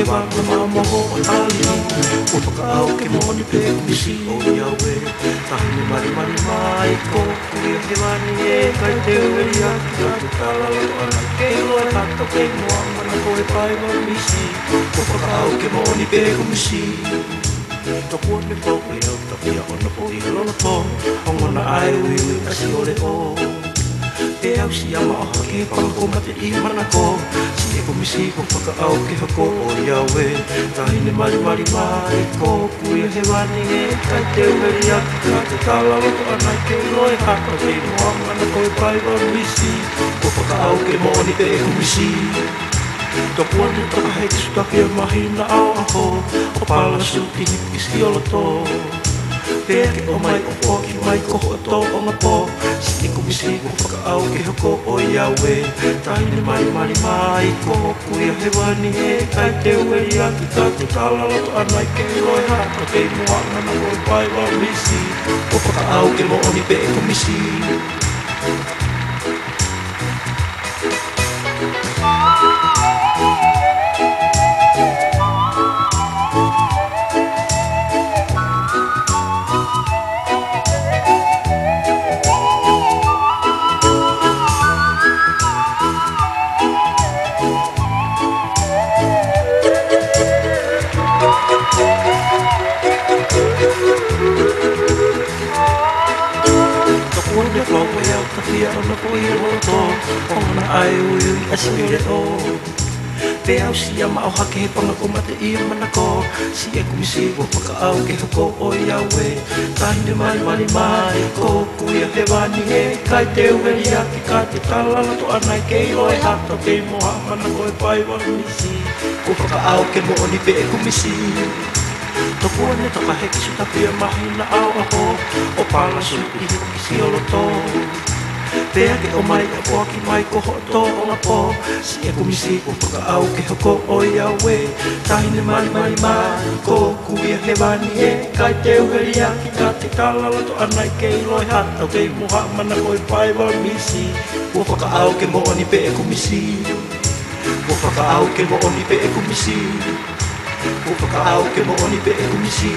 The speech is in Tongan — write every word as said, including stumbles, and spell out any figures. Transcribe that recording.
Panga mamaho ʻo tali, ʻoku fakaʻau ke moʻoni pē ʻe Kumisi ʻo ia ue. Taʻahine malimali mai ko Kuia Hēvani ē, ʻikai te u veli ʻaki ʻa e tala loto ʻana ke ʻilo ʻe hato kei moa mana ko e paivamisi. ʻOku fakaʻau ke moʻoni pē ʻe Kumisi. Tokua ne pau e au tafia ʻo nofoʻi loloto, ongona ʻa e uiui ʻasi ʻo leʻo. Pea u siʻi maʻu hake he panga ko mate ʻi manako, siʻi ʻe Kumisi ʻoku fakaʻau ke hoko ʻo ia ue. Taʻahine malimali mai ko Kuia Hēvani ē, ʻikai te u veli ʻaki ʻa e tala loto ʻana ke ʻilo ʻe hato kei moa mana ko e paivamisi. ʻOku fakaʻau ke moʻoni pē ʻe Kumisi. Tokua ne toka heki sutakia mahina ʻaoʻaho, ʻo palasuti hiki siʻi ʻoloto. Pea ke ʻomai ʻo foaki mai ko hoʻo tōʻonga pō, siʻi ʻe Kumisi ʻoku fakaʻau ke hoko ʻo ia ue. Taʻahine malimali mai ko Kuia Hēvani ē, ʻikai te u veli ʻaki ʻa e tala loto ʻana ke ʻilo ʻe hato kei moa mana ko e paivamisi. ʻOku fakaʻau ke moʻoni pē ʻe Kumisi. Tokua ne pau e au tafia ʻo nofoʻi loloto, ongona ʻa e uiui ʻasi ʻo leʻo. Pea u siʻi maʻu hake he panga ko mate ʻi manako, siʻi ʻe Kumisi ʻoku fakaʻau ke hoko ʻo ia ue. Taʻahine malimali mai ko Kuia Hēvani ē, ʻikai te u veli ʻaki ʻa e tala loto ʻana ke ʻilo ʻe hato kei moa mana ko e paivamisi. ʻOku fakaʻau ke moʻoni pē ʻe Kumisi. Tokua ne toka heki sutakia mahina ʻaoʻaho, ʻo palasuti hiki siʻi ʻoloto. Pea ke ʻomai ʻo foaki mai ko hoʻo tōʻonga pō, siʻi ʻe Kumisi ʻoku fakaʻau ke hoko ʻo ia ue. Taʻahine malimali mai ko Kuia Hēvani ē, ʻikai te u veli ʻaki ʻa e tala loto ʻana ke ʻilo ʻe hato kei moa mana ko e paivamisi. ʻOku fakaʻau ke moʻoni pē ʻe Kumisi. ʻOku fakaʻau ke moʻoni pē ʻe Kumisi. ʻOku fakaʻau ke moʻoni pē ʻe Kumisi.